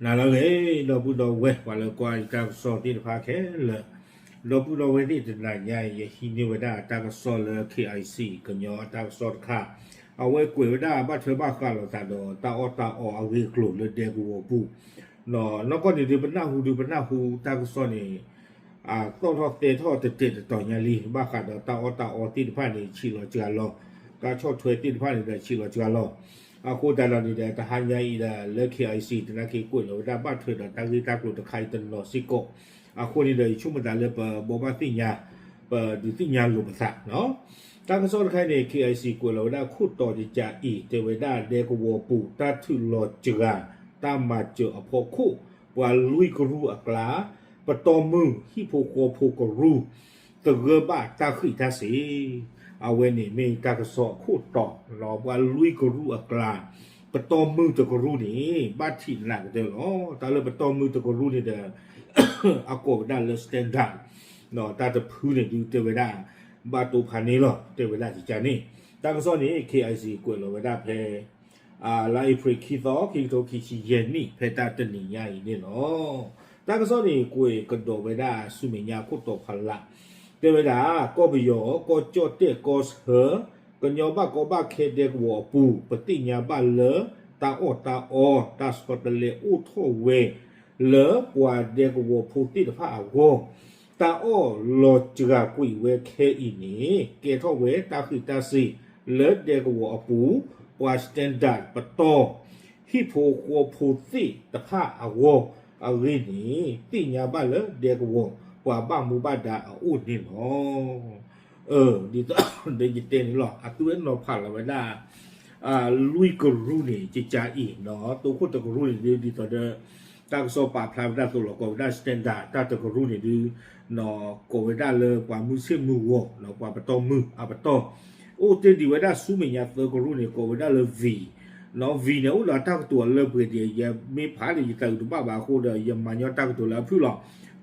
နၤလၢအဂ့ၤ ဒီပုၢ်ဒီဝဲၢ် ပှၤလၢကွၢ်ယတၢ်ကစီၣ်သ့ၣ်တဖၣ်ခဲလၢာ်, ဒီပုၢ်ဒီဝဲၢ်သ့ၣ်တနၤညါအံၤ ယဟံးန့ၢ်ဝဲဒၣ်တၢ်ကစီၣ်လၢ K I C ကညီတၢ်ကစီၣ်တခါ, အဝဲကွဲးဝဲဒၣ်ဘၣ်ထွဲဘၣ်ဃးလိာ်သးဒီးတၢ်အီၣ်တၢ်အီအဂ့ၢ်အကျိၤလၢဒဲကဝီၤပူၤ, နီၢ်ကီၢ်န့ၣ်ဒုး ပနၢ်ဟူဒုး ပနၢ်ဟူတၢ်ကစီၣ်န့ၣ် အသီၣ်ထီၣ်သဲထီၣ်တတဲာ်တတီၤညါလံ ဘၣ်ဃးဒီးတၢ်အီၣ်တၢ်အီသ့ၣ်တဖၣ်န့ၣ် ဆံးလီၤစှၤလီၤ, တၢ်ဆီၣ်ထွဲသ့ၣ်တဖၣ်န့ၣ်ဒီးဆံးလီၤစှၤလီၤ, အဃိသတးဒီးန့ၣ်ဒီး တဟါညါအံၤဒီးလၢ K I C သနာ်က့ကွဲးလီၤဝဲဒၣ်ဘၣ်ထွဲဒီးတၢ်ဂ့ၢ်တၢ်ကျိၤတခါအံၤတနီၤစ့ၢ်ကီး, အဃိန့ၣ်ဒီးယဆိကမိၣ်သးလၢပဘိးဘၣ်သ့ၣ်ညါ, ပဒုးသ့ၣ်ညါလိာ်ပသး, တၢ်ကစီၣ်တခါအံၤန့ၣ် K I C ကွဲးလီၤဝဲဒၣ်ခိၣ်တီယကၠၤအံၤ တဲဝဲဒၣ်ဒဲကဝီၤပူၤ တၢ်ထုးလီၤစှၤ တၢ်မၤစၢၤအဖီခိၣ် ပှၤလွံၢ်ကရူၢ်အကျါ, ပတီၢ်မုၢ်ဟံၣ်ဖိဃီဖိကရူၢ် သဂၢၢ်ဘၣ်တၢ်ဃံးတၢ်စ့ၤ, အဝဲန့ၣ်မ့ၢ်တၢ်ကစီၣ်အခိၣ်တီ, ပှၤလွံၢ်ကရူၢ်အကျါ, ပတီၢ်မုၢ်တကရူၢ်န့ၣ် ဘၣ်ထံးနးကတၢၢ်လီၤ. တၢ်လၢပတီၢ်မုၢ်တကရူၢ်န့ၣ်ဒီး အကိးဝဲဒၣ်လၢ standard, တၢ်တဖုန့ၣ်ဒုးတဲဝဲဒၣ် ဘၣ်တိဖးန့ၣ်လီၤ တဲဝဲဒၣ်ကကန့ၣ်, တၢ်ကစီၣ်န့ၣ် K I C ကွဲးလီၤဝဲဒၣ်ဖဲ လါအ့ဖြ့ၣ်ခံသီ ခံကထိခံဆံယဲၢ်နံၣ် ဖဲတၢ်တနံၤညါအံၤန့ၣ်လီၤ. တၢ်ကစီၣ်န့ၣ် ကွဲးကဒီးဝဲဒၣ်ဆူမဲာ်ညါခိၣ်တီဖီလာ်, တဲဝဲဒၣ် ကီၢ်ပယီၤ ကီၢ်ကၠီၣ်တဲၣ်ကီၢ်ဆၢ ကညီဘၣ်ကီဘၣ်ခဲဒဲကဝီၤအပူၤ ပသ့ၣ်ညါဘၣ်လၢ တၢ်အီၣ်တၢ်အီ တၢ်ဆီတလဲအိၣ်ထီၣ်ဝဲ လၢပှၤဒဲကဝီၤဖိသ့ၣ်တဖၣ်အဂီၢ်, တၢ်အီၣ်လီၤစှၤကွံာ်ဝဲခဲအံၤန့ၣ် ကဲထီၣ်ဝဲတၢ်ဃံးတၢ်စ့ၤ လၢဒဲကဝီၤအပူၤ, ပှၤ standard ပတီၢ် ဟံၣ်ဖိဃီဖိသ့ၣ်တဖၣ်အဂီၢ်အဂ့ၢ်န့ၣ် သ့ၣ်ညါဘၣ်လၢဒဲကဝီၤ ပှၤဘၣ်မူဘၣ်ဒါအအိၣ်န့ၣ်လီၤ. ဒ်သိးဒီးယတဲန့ၣ်လီၤ အသုဝဲနီၤဖးလီၤဝဲဒၣ် လွံၢ်ကရူၢ်န့ၣ် ကကအံၤ တိခိၣ်တကရူၢ်န့ၣ်ဒုး ဒ်သိးဒီး တၢ်ကစီၣ်ပာ်ဖျါဝဲဒၣ်သိးလီၤ ကိးဝဲဒၣ် standard တၢ်တကရူၢ်န့ၣ်ဒုး ကိးဝဲဒၣ်လၢပှၤမုၢ်ဆ့ၣ်မုၢ်ဂီၤ ပှၤပတီၢ်မုၢ်အပတီၢ် အိၣ်တ့ၢ်ဒံးဝဲဒၣ်ဆူမဲာ်ညါသၢကရူၢ်န့ၣ် ကိးဝဲဒၣ်လၢ V, နီၢ် V န့ၣ် အိၣ်ဒီးတၢ်ကတိၤအလၢပှဲၤဒံး ယမ့ၢ်ဖးဒီးယသးအုးတဘၣ်ဘၣ်အဃိဒီး ယမၤညီတၢ်ကတိၤလၢအဖုၣ်လီၤ.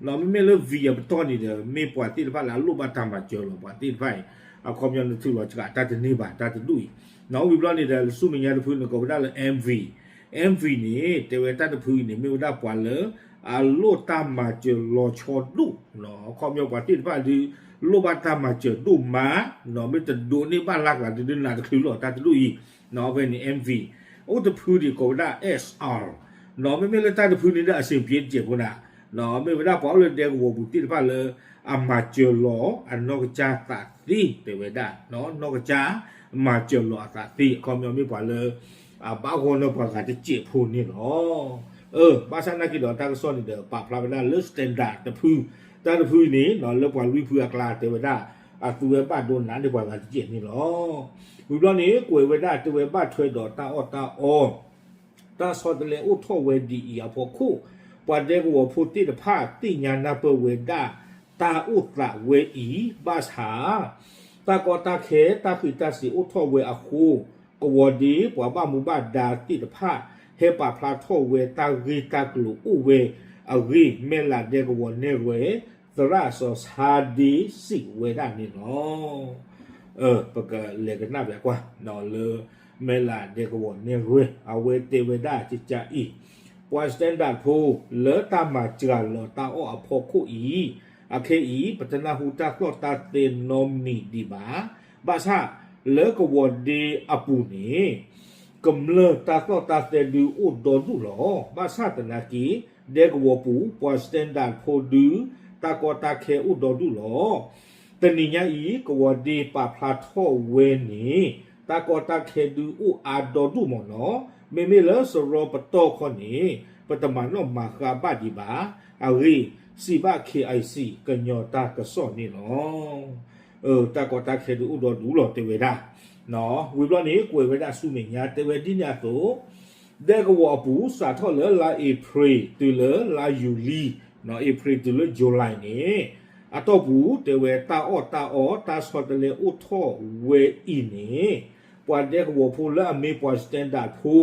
နီၢ် မ့မ့ၢ်လၢ V အပတီၢ်န့ၣ်ဒီး မ့ၢ်ပှၤသ့ၣ်တဖၣ်လၢအလိၣ်ဘၣ်တၢ်မၤစၢၤလီၤ ပှၤသ့ၣ်တဖၣ်အံၤ အခီပညီနထုးလီၤစှၤတၢ်တန့ၢ်ဘၣ် တၢ်တဒူၣ်အံၤ, နီၢ် ဝံၤဘျီန့ၣ်ဒီး လၢဆူမဲာ်ညါတဖုန့ၣ် ကိးဝဲဒၣ်လၢ M V, M V န့ၣ် တဲဝဲတၢ်တဖုအံၤန့ၣ် မ့ၢ်ဝဲဒၣ်ပှၤလၢ အလိၣ်တၢ်မၤစၢၤလီၤဆီဒိၣ်, အခီပညီပှၤသ့ၣ်တဖၣ်ဒုး လိၣ်ဘၣ်တၢ်မၤစၢၤဒိၣ်မး, မ့ၢ်တဒိးန့ၢ်ဘၣ်လၢ်ကျါဒုး ဒုးနးတချုးလီၤ တၢ်တဒူၣ်အံၤ, နီၢ် ဖဲန့ၣ် M V, အိၣ်တဖုဒံးကိးဝဲဒၣ် S R, နီၢ် မ့မ့ၢ်လၢတၢ်တဖုန့ၣ်ဒီး အဆင်ပြေတစဲးဖိနၤ, နီၢ် မ့ၢ်ဝဲဒၣ်ပှၤအိၣ်လၢဒဲကဝီၤပူၤသ့ၣ်တဖၣ်လၢ အမၤစၢၤလီၤအနီၢ်ကစၢ်သးသ့ တဲဝဲဒၣ်, နီၢ် နီၢ်ကစၢ် မၤစၢၤလီၤအသးသ့ အခီပညီမ့ၢ်ပှၤလၢ အဘၣ်ဂီၢ်လၢပှၤဂၤတစဲးဖိန့ၣ်လီၤ. အၢ ဘၣ်ဆၣ်နာ်က့ဒီးတၢ်ကစီၣ်န့ၣ်ဒီး ပာ်ဖျါဝဲဒၣ်လၢ standard တဖု, တၢ်တဖုန့ၣ် နီၢ် လၢပှၤလွံၢ်ဖုအကျါတဲဝဲဒၣ် အသုဝဲဘၣ်ဒိနးန့ၢ်ပှၤဂၤတစဲးန့ၣ်လီၤ. ဝံၤဘျီန့ၣ် ကွဲးဝဲဒၣ်တဲဝဲဘၣ်ထွဲဒီးတၢ်အီၣ်တၢ်အီ တၢ်ဆီတလဲအိၣ်ထီၣ်ဝဲဒ်အံၤအဖီခိၣ်, ပှၤဒဲကဝီၤဖိသ့ၣ်တဖၣ်သ့ၣ်ညါနၢ်ပၢၢ်ဝဲဒၣ် တၢ်အိၣ်သးဝဲအံၤ ဘၣ်ဆၣ် တၢ်ကီတၢ်ခဲတၢ်ဃံးတၢ်စ့ၤအိၣ်ထီၣ်ဝဲအဃိ, ကဝီၤဒ့ပှၤဘၣ်မူဘၣ်ဒါသ့ၣ်တဖၣ် ဟဲပာ်ဖျါထီၣ်ဝဲတၢ်ဂ့ၢ်တၢ်ကျိၤအိၣ်ဝဲအဂ့ၢ် မဲၢ်လးဒဲကဝီၤနဲၣ်ရွဲၣ် သရၣ်စီၤဆါဒ့စံးဝဲဒၣ်န့ၣ်လီၤ. ပကလဲၤကနၣ်ပျးကွၢ် လၢ မဲၢ်လးဒဲကဝီၤနဲၣ်ရွဲၣ် အဝဲတဲဝဲဒၣ်ကကအံၤ, ပှၤ standard ဖိ လၢတၢ်မၤစှၤလီၤတၢ်အီၣ်အဖီခိၣ်အံၤ, အခဲအံၤ ပတနၢ်ဟူတၢ်သီၣ်တၢ်သဲနီတမံၤဒံးဘၣ်. ဘၣ်ဆၣ် လၢကဝီၤဒ့အပူၤန့ၣ် ကမျၢၢ်တၢ်သီၣ်တၢ်သဲဒုးအိၣ်ဒီဒူၣ်လီၤ. ဘၣ်ဆၣ်သနာ်က့ ဒဲကဝီၤပူၤ ပှၤ standard ဖိဒုး တၢ်ကီတၢ်ခဲအိၣ်ဒီဒူၣ်လီၤ. တနံၤညါအံၤ ကဝီၤဒ့ပာ်ဖျါထီၣ်ဝဲန့ၣ် တၢ်ကီတၢ်ခဲဒုးအိၣ်အါဒီဒူၣ်မ့ၢ်နီၤ, မ့မ့ၢ်လၢစရီပတီၢ်ခီန့ၣ် ပတမၤနီၣ်မၤဃါဘၣ်ဒံးဘၣ်. အဂ့ၢ် စံးဘၣ် K I C ကညီတၢ်ကစီၣ်န့ၣ်လီၤ. တၢ်ကီတၢ်ခဲဒုးအိၣ်ဒီဒူၣ်လီၤ တဲဝဲဒၣ်. ဝံၤဘျီန့ၣ် ကွဲးဝဲဒၣ်ဆူမဲာ်ညါ တဲဝဲဒ်န့ၣ်အသိး ဒဲကဝီၤအပူၤ စးထီၣ်လၢလါအ့ဖြ့ၣ်တုၤလၢလါယူၤလံ, အ့ဖြ့ၣ်တုၤလၢ July န့ၣ် အတီၢ်ပူၤ တဲဝဲတၢ်အီၣ်တၢ်အီ တၢ်ဆီတလဲအိၣ်ထီၣ်ဝဲအံၤန့ၣ် ပှၤဒဲကဝီၤဖိလၢအမ့ၢ်ပှၤ standard ဖိ,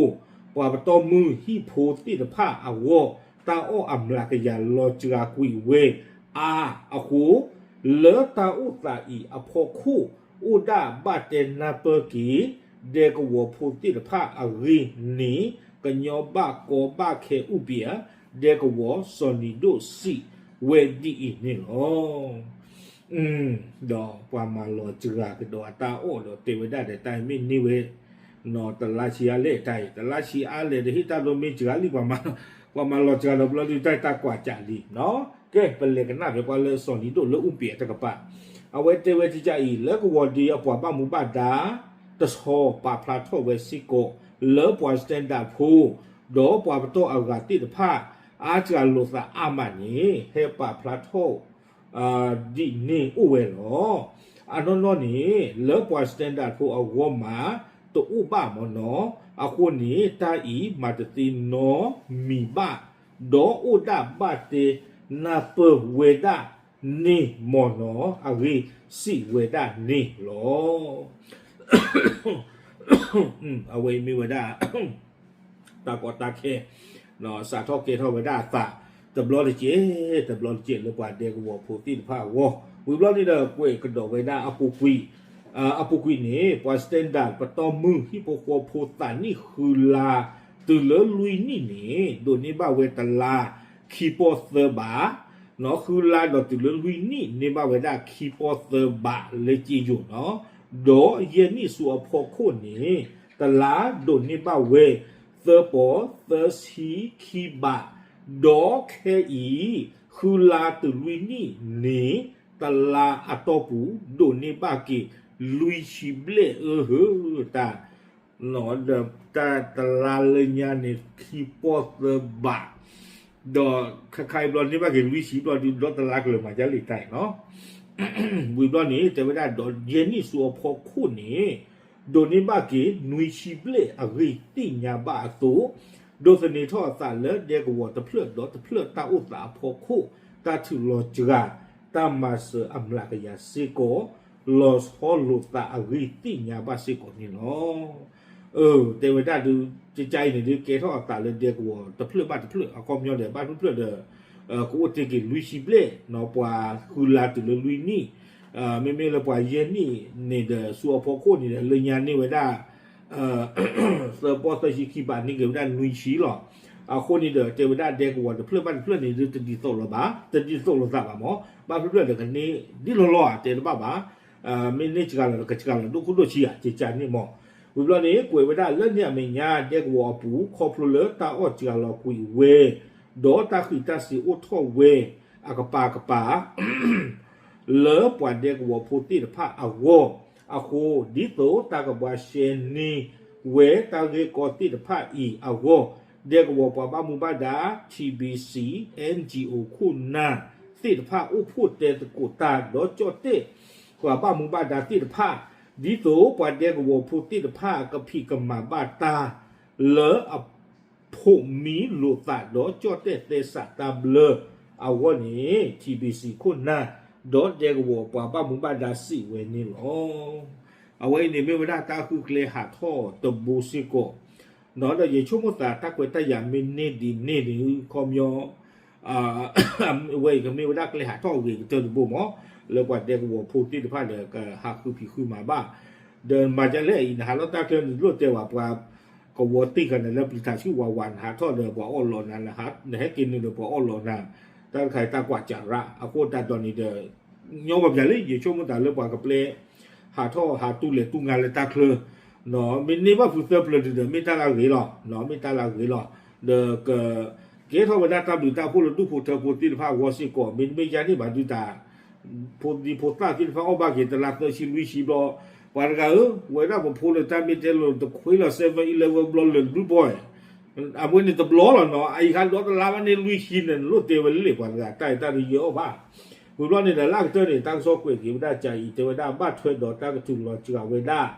ပှၤပတီၢ်မုၢ်ဟံၣ်ဖိသ့ၣ်တဖၣ်အဂီၢ် တၢ်အီၣ်အမျးကယၤလီၤစှၤကွံာ်ဝဲအါအဃိ လၢတၢ်အိၣ်သးအံၤအဖီခိၣ် အိၣ်ဒၣ်ဘၣ်တဲနၢ်ပၢၢ်က့ၤ ဒဲကဝီၤဖိသ့ၣ်တဖၣ်အဂ့ၢ်န့ၣ် ကညီဘၣ်ကီဘၣ်ခဲအုၣ်ပံၤဧါ, ဒဲကဝီၤစီၤနံၤဒိၣ်စံးဝဲဒ်အံၤန့ၣ်လီၤ. ဒီးပှၤမၤလီၤစှၤကဒီးအတၢ်အီၣ်ဒီးတဲဝဲဒၣ်ဒီး တၢ်အံၤမ့ၢ်န့ၢ်ဝဲ တလါဆံးအါလဲၣ်တၢ်အံၤ, တလါဆံးအါလဲၣ်ဒီး ဟ့ၣ်တၢ်ဒိမ့ၢ်စှၤလံ ပှၤမၤလီၤစှၤဒီးဘျီဒုးတၢ်တၢ်ကွၢ်ကၠးလံနီၤ. ကဲ ပလဲၤကနၣ်ဖဲပှၤလၢစီၤနံၤဒိၣ်လၢအုၣ်ပံၤအတကပၤ, အဝဲတဲဝဲကကးအံၤ လၢကဝီၤဒ့အပှၤဘၣ်မူဘၣ်ဒါ တဆီပာ်ဖျါထီၣ်ဝဲစ့ၢ်ကီး လၢပှၤ standard ဖိ ဒီးပှၤပတီၢ်အဂၤသ့ၣ်တဖၣ် အါစှၤလိာ်သးအါမးန့ၣ် ဟဲပာ်ဖျါထီၣ် ဒ်န့ၣ်အိၣ်ဝဲလီၤ. အနီၢ်နီၢ်န့ၣ် လၢပှၤ standard ဖိအဂီၢ်မး တအိၣ်ဘၣ်မ့ၢ်နီၤ, အဃိန့ၣ် တၢ်အံၤမၤတသ့နီတမံၤဘၣ်, ဒီးအိၣ်ဒၣ်ဘၣ်တဲနၢ်ပၢၢ်ဝဲဒၣ်န့ၣ်မ့ၢ်နီၤ အဂ့ၢ်စံးဝဲဒၣ်န့ၣ်လီၤ. အဝဲအံၤမ့ၢ်ဝဲဒၣ် တၢ်ကီတၢ်ခဲ စးထီၣ်ကဲထီၣ်ဝဲဒၣ်အသး တဘျီတက့ၢ် တဘျီတက့ၢ်လၢပှၤဒဲကဝီၤဖိသ့ၣ်တဖၣ်အဂီၢ်, ဝံၤဘျီန့ၣ်ဒီး ကွဲးကဒီးဝဲဒၣ်အပူၤကွံာ်, အပူၤကွံာ်န့ၣ် ပှၤ standard ပတီၢ်မုၢ်ဟံၣ်ဖိဃီဖိသးနံၣ်ဃုလါ တုၤလၢလွံၢ်နံၣ်န့ၣ် ဒိးန့ၢ်ဘၣ်ဝဲတလါခံပီၢ်သၢဘး, ဃုလါဒီးတုၤလၢလွံၢ်နံၣ်န့ၢ်ဘၣ်ဝဲဒၣ်ခံပီၢ်သၢဘးလၢက့ယိာ်နီၤ, ဒီးယဲၢ်နံၣ်ဆူအဖီခိၣ်န့ၣ် တလါဒိးန့ၢ်ဘၣ်ဝဲသၢပီၢ်သၢဆံခံဘး, ဒီးခဲအံၤ ဃုလါတုၤလွံၢ်နံၣ်န့ၣ် တလါအတီၢ်ပူၤ ဒိးန့ၢ်ဘၣ်က့ၤလွံၢ်ဆံဘျဲၣ်အၢ တၢ် တလါလၢညါန့ၣ် ခံပီၢ်သၢဘး, ဒီးခဲခါအံၤဘျီန့ၢ်ဘၣ်က့ၤလွံၢ်ဆံဘျီဒုး ဒီတလါကလၢာ်မၤဒ်လဲၣ်တၢ်အံၤနီၤ. ဝံၤဘျီန့ၣ် တဲဝဲဒၣ်ဒီးယဲၢ်နံၣ်ဆူအဖီခိၣ်န့ၣ် ဒိးန့ၢ်ဘၣ်က့ၤနွံဆံဘျဲၣ်အဂ့ၢ်သ့ၣ်ညါဘၣ်အသိး, ဒိးသန့ၤထီၣ်အသးလၢဒဲကဝီၤတဖျၢၣ်ဒီးတဖျၢၣ်တၢ်အိၣ်သးအဖီခိၣ် တၢ်ထုးလီၤစှၤ တၢ်မၤစၢၤအမျးကယၤစ့ၢ်ကီး လီၤဆီလိာ်သးအဂ့ၢ်သ့ၣ်ညါဘၣ်စ့ၢ်ကီးန့ၣ်လီၤ. အၢ တဲဝဲဒၣ်ဒုး ကကါအံၤန့ၣ်ဒုး ကဲထီၣ်အသးလၢဒဲကဝီၤတဖျၢၣ်ဘၣ်တဖျၢၣ် အခီပညီဒီး ဘၣ်ဖျၢၣ်ဖျၢၣ်ဒီး ကအိၣ်တ့ၢ်က့ၤလွံၢ်ဆံဘျဲၣ်နီၤ ပှၤဃုလါတုၤလၢလွံၢ်နံၣ်, မ့မ့ၢ်လၢပှၤယဲၢ်နံၣ်န့ၣ်ဒီး ဆူအဖီခိၣ်န့ၣ်ဒီး လၢညါန့ၢ်ဝဲဒၣ် သၢပီၢ်သၢဆံခံဘး န့ၢ်က့ၤဝဲဒၣ်နွံဆံလီၤ. အဃိန့ၣ်ဒီး တဲဝဲဒၣ်ဒဲကဝီၤတဖျၢၣ်ဘၣ်တဖျၢၣ်န့ၣ်ဒုး တဒ်သိးလီၤဘၣ်, တဒ်သိးလိာ်သးဘၣ်မး, ဘၣ်ဖျၢၣ်ဖျၢၣ်ဒီးကန့ၢ်ဒ်လီၤလီၤဧါ တဲတဘၣ်ဘၣ်, မ့ၢ်န့ၢ်စှၤလီၤဒီး ကစှၤလီၤဒိၣ်ခိၣ်ဒိၣ်ဆံးဧါ ကကါန့ၣ်မး. ဝံၤဘျီန့ၣ် ကွဲးဝဲဒၣ်လၢန့ၣ်အမဲာ်ညါ ဒဲကဝီၤအပူၤ ခီဖျိလၢတၢ်အီၣ်စှၤလီၤကွံာ်ဝဲ ဒီးတၢ်ဃံးတၢ်စ့ၤအိၣ်ထီၣ်ဝဲ အကပၤကပၤ လၢပှၤဒဲကဝီၤဖိသ့ၣ်တဖၣ်အဂီၢ်, အဃိ ဒ်သိးတၢ်ကဘှါရှဲန့ၢ်ဝဲတၢ်ဂ့ၢ်ကီသ့ၣ်တဖၣ်အံၤအဂီၢ်, ဒဲကဝီၤပှၤဘၣ်မူဘၣ်ဒါ ထံဘံစံ NGO ခိၣ်နၢ်သ့ၣ်တဖၣ် အိၣ်ဖှိၣ်တဲသကိးတၢ် ဒီးကၠီၣ်တဲၣ် ပှၤဘၣ်မူဘၣ်ဒါသ့ၣ်တဖၣ်, ဒ်သိးပှၤဒဲကဝီၤဖိသ့ၣ်တဖၣ် ကဖံးကမၤဘၣ်တၢ် လၢအ ဖိးမံလိာ်သးဒီးကၠီၣ်တဲၣ်သဲစးတၢ်ဘျၢ အဂီၢ်န့ၣ် ထံဘံစံခိၣ်နၢ် ဒီးဒဲကဝီၤပှၤဘၣ်မူဘၣ်ဒါစံးဝဲန့ၣ်လီၤ. အဝဲအံၤန့ၣ်မ့ၢ်ဝဲဒၣ်တၢ်ဃုကျဲဟးထီၣ်တဘိစ့ၢ်ကီး, ဒီးယဆိကမိၣ်သးတၢ်ကွဲးတၢ်ယာ်မ့ၢ်န့ၢ်ဒ်န့ၣ်န့ၣ် ခီပညီ အဝဲအံၤကမ့ၢ်ဝဲဒၣ်ကျဲဟးထီၣ်အဂ့ၤကတၢၢ်တဘိမး, လၢပှၤဒဲကဝီၤဖိသ့ၣ်တဖၣ်ဒီး ကဟးဃုဖံးဃုမၤဘၣ်, ဒီးမၤဒ်လဲၣ်အံၤ နဟးလီၤတၢ်ချၢန့ၣ် လိၣ်တဲဝဲပှၤ ကဝီၤတံၢ်ဃာ်နၤလၢပျံၤထးဆူဝးဝး နဟးထီၣ်ဒီးပှၤအီၣ်လီၤနၤ, နဟဲက့ၤနုာ်ဒီးပှၤအီၣ်လီၤနၤ, တၢ်တခါအံၤတၢ်ကွၢ်စးရၣ် အဃိတၢ်ဒိးန့ၣ်ဒီး ညီဘၣ်ပၠးလံ ယဆိကမိၣ်တၢ်လၢပှၤကပျဲ ဟးထီၣ်ဟးတူၢ်လဲၤတူၢ်ငါလၢတၢ်ချၢ မ့ၢ်န့ၢ်ဘၣ်ဖုသၢပျၢၤဒုးဒီး မ့ၢ်တၢ်လၢအဂ့ၤလီၤ, မ့ၢ်တၢ်လၢအဂ့ၤလီၤ, ဒီးက ကဲထီၣ်ဝဲဒၣ်တၢ်ဘျုးတၢ်ဖှိၣ်လၢဒူၣ်ဖိထၢဖိသ့ၣ်တဖၣ်အဂီၢ်စ့ၢ်ကီး, မ့တမ့ၢ်ယါန့ၣ်ဘၣ်ဒုးတၢ် ဖိဒံဖိသၣ်သ့ၣ်တဖၣ်အီၣ်ဘၣ်က့ၤတလါသၢဆံလွံၢ်ဆံဘျီ, ပှၤတဂၤဧၢ, ဝဲဒၣ်ပဖိလၢတၢ်မ့ၢ်တဲလိာ်တခွ့လီၤ seven eleven ဘျီလၢ Blue Boy အဝဲန့ၣ်တဘျီလီၤနီၤ, အအံၤဟးဒီတလါဘၣ်န့ၣ်လွံၢ်ဆံန့ၣ် နလိၣ်တဲဝဲလၢပှၤတဂၤ တၢ်အံၤတၢ်ဒုးယဲၢ်အီၣ်ဘၣ်, ဝံၤဘျီန့ၣ်ဒီးလၢအကတၢၢ်န့ၣ် တၢ်ကစီၣ်ကွဲးက့ၤဝဲဒၣ်ကၠၤအံၤ တဲဝဲဒၣ်ဘၣ်ထွဲဒီးတၢ်ကထုးလီၤစှၤဝဲဒၣ်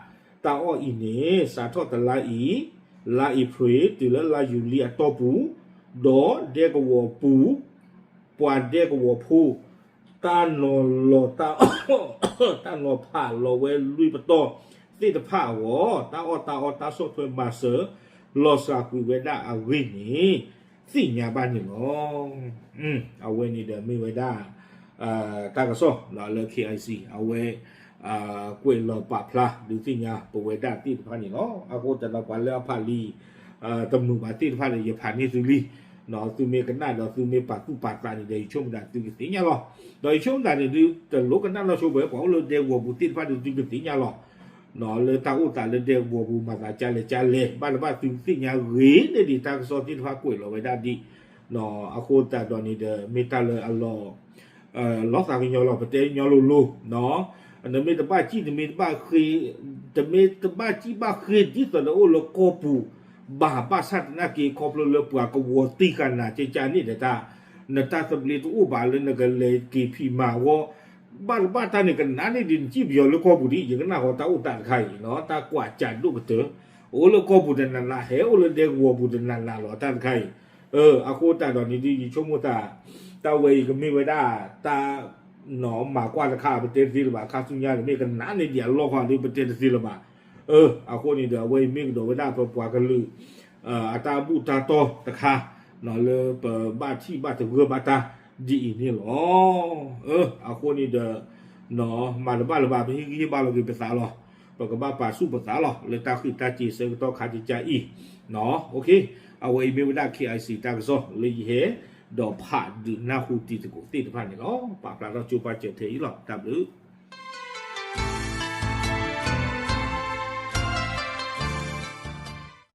တၢ်အီၣ်အံၤန့ၣ် စးထီၣ်တလါအံၤ, လါအ့ဖြ့ၣ်တုၤလၢလါယူၤလံအတီၢ်ပူၤ, ဒီးဒဲကဝီၤပူၤ ပှၤဒဲကဝီၤဖိ တၢ်နီၤလီၤတၢ် တၢ်နီၤဖးလီၤဝဲလွံၢ်ပတီၢ်သ့ၣ်တဖၣ်အဂီၢ် တၢ်အီၣ်တၢ်အီတၢ်ဆီၣ်ထွဲမၤစၢၤ လီၤစှၤကွံာ်ဝဲဒၣ်အဂ့ၢ်န့ၣ် သ့ၣ်ညါဘၣ်န့ၣ်လီၤ. အဝဲန့ၣ်ဒီးမ့ၢ်ဝဲဒၣ် တၢ်ကစီၣ်လၢ KIC အဝဲ ကွဲးလီၤပာ်ဖျါဒုးသ့ၣ်ညါပဝဲဒၣ်သ့ၣ်တဖၣ်န့ၣ်လီၤ. အဃိတၢ်ဒီးပှၤလၢအဖးလံာ် တမုာ်ဘၣ်သ့ၣ်တဖၣ်ဒီး ယဖးန့ၢ်သုလံ. သုမ့ၢ်ကနၣ်ဒီးသုမ့ၢ်ပာ်သူၣ်ပာ်သးန့ၣ်ဒီး ယဆိကမိၣ်သးသုကသ့ၣ်ညါလီၤ. ဒီးယဆိကမိၣ်သးန့ၣ်ဒုး တလိၣ်ကနၣ်နီၢ်ဆိဘၣ်, ပှၤအိၣ်လၢဒဲကဝီၤပူၤသ့ၣ်တဖၣ်ဒီး သုကသ့ၣ်ညါလီၤ. လၢတၢ်အိၣ်သးလၢဒဲကဝီၤပူၤ မၤသးကလဲၣ်ကလဲၣ် ဘၣ်တဘၣ်သုသ့ၣ်ညါဂ့ၤန့ၢ်ဒံး တၢ်ကစီၣ်သ့ၣ်တဖၣ်ကွဲးလီၤဝဲဒၣ်ဒံး. အဃိသတးဒီးန့ၣ်ဒီး မ့ၢ်တၢ်လၢအလီၤ လီၤသးကညီၤလီၤ ပတဲညီလိၤလိၤ, နမ့ၢ်တဘၣ်စံၣ် တမ့ၢ်တဘၣ်ဃ့, တမ့ၢ်တဘၣ်စံၣ်ဘၣ်ဃ့ ဒ်သိးနအိၣ်လၢကီၢ်ပူၤ ဘၣ်ဘၣ်ဆၣ်သနာ်က့ ခီဖျိလၢပှၤကဝီၤတံၢ်ဃာ်နၤ ကကန့ၣ်ဒီးတၢ်, နတၢ်သဘျ့တအိၣ်ဘၣ်လၢနကလဲၤက့ၤဖံးမၤအဂီၢ်, ဘၣ်တဘၣ်တၢ်န့ၣ် ကနးန့ၢ်ဒံး နစံၣ်ပယီၤလၢကီၢ်ပူၤဒံး ယကနၣ်ဃီတၢ်အိၣ်သးတခါအံၤ တၢ်ကွၢ်စးဒိၣ်ကတၢၢ်, အိၣ်လၢကီၢ်ပူၤတနးနး ဟဲအိၣ်လၢဒဲကဝီၤပူၤတနးနးလီၤ တၢ်တခါအံၤ. အဃိသတးဒီးန့ၣ်ဒုး ယဆိကမိၣ်သး တၢ်ဝဲအံၤကမ့ၢ်ဝဲဒၣ် တၢ် နီၢ်မၤကွၢ်တခါ ပတဲတသ့လၢၤဘၣ်, ခါဆူညါန့ၣ်မ့ၢ်ကနးန့ၢ်ဒံးအလီၢ်ဃီဒီး ပတဲတသ့လၢၤဘၣ်. အဃိန့ၣ်ဒီး အဝဲအံၤမ့ၢ်ကဒီးဝဲဒၣ်ပပှၤကလုာ် အတၢ်ဘူၣ်တၢ်တီၢ်တခါ လၢပဘၣ်ထံၣ်ဘၣ်သဂၢၢ်ဘၣ်တၢ်ဒ်အံၤန့ၣ်လီၤ. အဃိန့ၣ်ဒီး နီၢ်မၤတဘၣ်လၢၤဘၣ် ပဟ့ၣ်ဂံၢ်ဟ့ၣ်ဘါလီၤက့ၤပသးလီၤ. ပကဘၣ်ပာ်ဆူၣ်ပသးလီၤ လၢတၢ်ဃံးတၢ်စ့ၤဆၢကတီၢ်ခါကကါအံၤ. အဝဲအံၤမ့ၢ်ဝဲဒၣ် KIC တၢ်ကစီၣ်လၢယဟဲ ဒီးဖးဒုးနၢ်ဟူတံၤသကိးသ့ၣ်တဖၣ်န့ၣ်လီၤ. ပာ်ဖျါထီၣ်ကၠိပာ်စၢၤထဲအံၤလီၤ. တၢ်ဘျုး